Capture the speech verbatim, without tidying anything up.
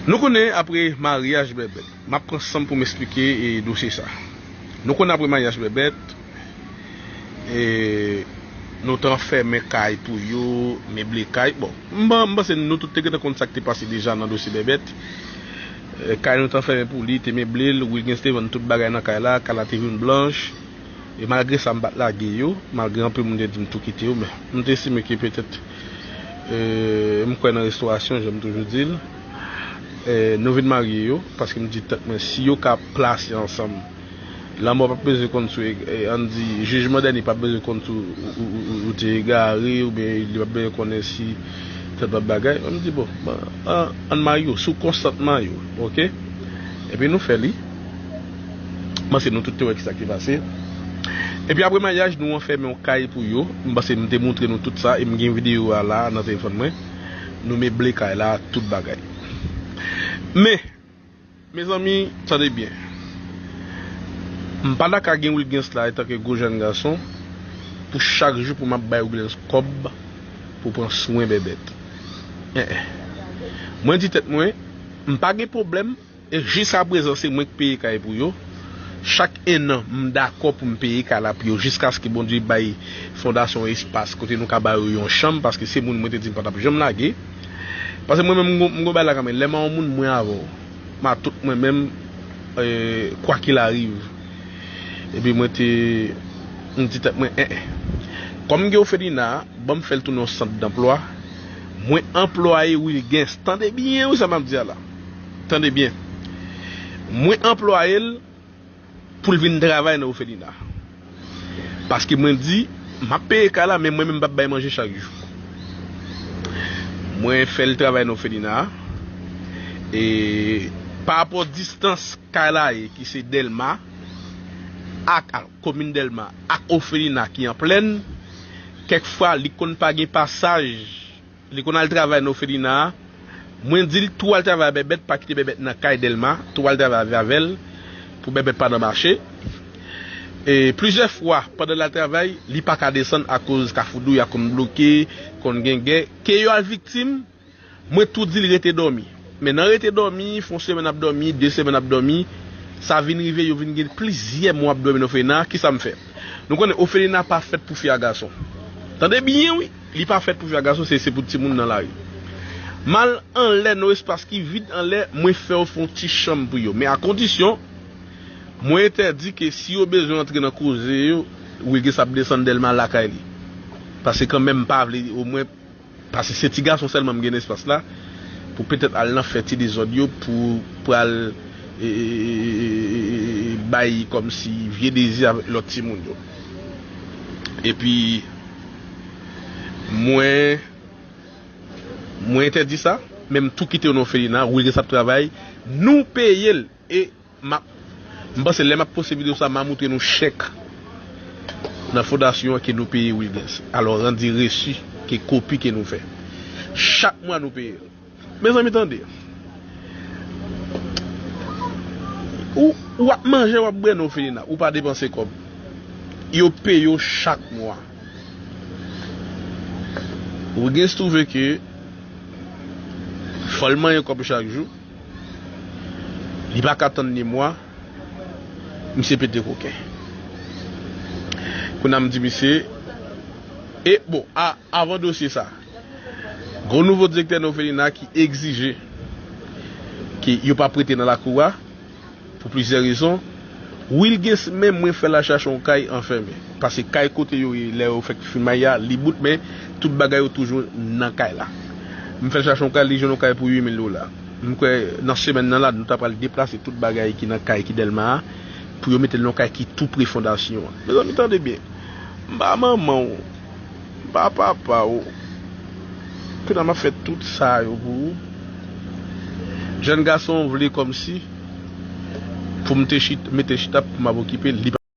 Nou konnen apre maryaj Bèbèt, m ap pran san m pou m esplike e dosye sa. Nou konnen apre maryaj Bèbèt, e nou t anfèmen kay pou yo, meble kay. Bon, m pa- m panse nou tout te gentan konn sa k te pase deja nan dosye Bèbèt. E, kay nou t anfèmen pou li, te meble l, Wilgens te vann tout bagay nan kay la, kay la te vin blanch. E malgre sa, m pa t lage yo, malgre anpil moun te di m tou kite yo, men m te estime ke petèt, e, m kwè nan restorasyon, jan m toujou di l. E, nou vin marye yo, paske m di tèt mwen, si yo ka plase ansanm, lanmò p ap bezwen konn sou, e, ann di, jijman dènye p ap bezwen konn sou ou, ou, ou, ou te egare, oubyen li p ap bezwen konnen si tèt p ap bagay. M di, bon, an, ann marye yo, sou konsantman yo, oke? Epi nou fè li. M panse nou tout te wè kisa ki pase. Epi apre maryaj, nou anfèmen yon kay pou yo. M panse m te montre nou tout sa, e m gen videyo a la nan telefòn mwen. Nou meble kay la, tout bagay. Men, mezanmi, tande byen. M pa ta ka gen Wilgens la, antanke gwo jèn gason, pou chak jou pou m ap bay Wilgens kòb pou pran swen Bèbèt. En, en. Mwen di tèt mwen, m pa gen pwoblèm, e jiskaprezan, se mwen k peye kay pou yo. Chak ennan, m dakò pou m peye kay la pou yo, jiskaske Bondye bay fondasyon espas kote nou ka ba yo yon chanm, paske se moun mwen te di m pa t ap janm lage. Paske mwen menm, m gon- m gon bagay la kanmenm. Lè m a yon moun, mwen avè w. M a tout mwen menm, e, quoi qu'il arrive. Epi mwen te, m di tèt mwen, en, en. Kòm m gen ofelina a, ban m fè l tounen yon sant danplwa. Mwen anplwaye Wilgens. Tande byen, wi, sa m ap di a la. Tande byen. Mwen anplwaye l pou l vin travay nan ofelina. Paske mwen di, m ap peye kay la, men mwen menm m p ap bay manje chak jou. Mwen fè l travay nan ofelina a. E pa rapò distans kay la ye, ki se Dèlma, ak, ak komin Dèlma, ak ofelina ki an plèn, kèk fwa li konn pa gen pasaj, li konn al travay nan ofelina a. Mwen di l, tou al travay a Bèbèt, pa kite Bèbèt nan kay Dèlma, tou al travay avè l, pou Bèbèt pa nan mache. E plizyè fwa, pandan l al travay, li pa ka desann akoz Kafou Douya konn bloke, konn gen gè. Ke yo al viktim, mwen tou di l rete dòmi. Men nan rete dòmi, fè yon semèn ap dòmi, de semèn ap dòmi, sa vin rive, yo vin gen plizyè mwa ap dòmi nan ofelina, kisa m fè? Nou konnen ofelina pa fèt pou fi a gason. Tande byen, wi, li pa fèt pou fi a gason, se, se pou timoun nan lari. M al anlè, nan espas ki vid anlè, mwen fè yo fè yon ti chanm pou yo. Men a kondisyon, mwen entèdi ke si yo bezwen antre nan koze yo, Wilgens ap desann Dèlma lakay li. Paske kanmenm, m pa vle, omwen, paske se ti gason sèlman m gen nan espas la, pou petèt al nan fè ti dezòd yo, pou pral, e, e, e, e, e, e, bay kòmsi vye dezi avèk lòt timoun yo. Epi, mwen, mwen entèdi sa, men m tou kite yo nan ofelina, Wilgens ap travay, nou peye l, e m ap, m panse lè m ap poste videyo sa, m a montre nou chèk nan fondasyon an ke nou peye Wilgens. Alò, randi resi, ke kopi ke nou fè. Chak mwa nou peye l. Mezanmi, tande. Ou, w ap manje, w ap bwè nan ofelina, ou pa depanse kòb. Yo peye w chak mwa. Wilgens twouve ke fò l manyen kòb chak jou. Li pa ka tann ni mwa. Misye pete koken. Kounye a m di misye, e bon, a, avan dosye sa, gon nouvo direktè nan ofelina ki egzije ke yo pa prete nan lakou a, pou plizyè rezon. Wilgens menm, mwen fè l al chache yon kay anfèmen. Paske kay kote yo ye, lè yo fèk fin may a, li bout, men tout bagay yo toujou nan kay la. M fè l chache yon kay, li jwenn yon kay pou uit mil dola. M kwè nan semèn nan la, nou ta pral deplase tout bagay ki nan kay ki Dèlma a, pou yo mete l nan yon kay ki tou pre fondasyon an. Mezanmi, tande byen. M pa manman w. M pa papa w. Kounye a m ap fè tout sa yo pou ou. Jèn gason vle kòmsi pou m te chit, mete chita pou m ap okipe l. Li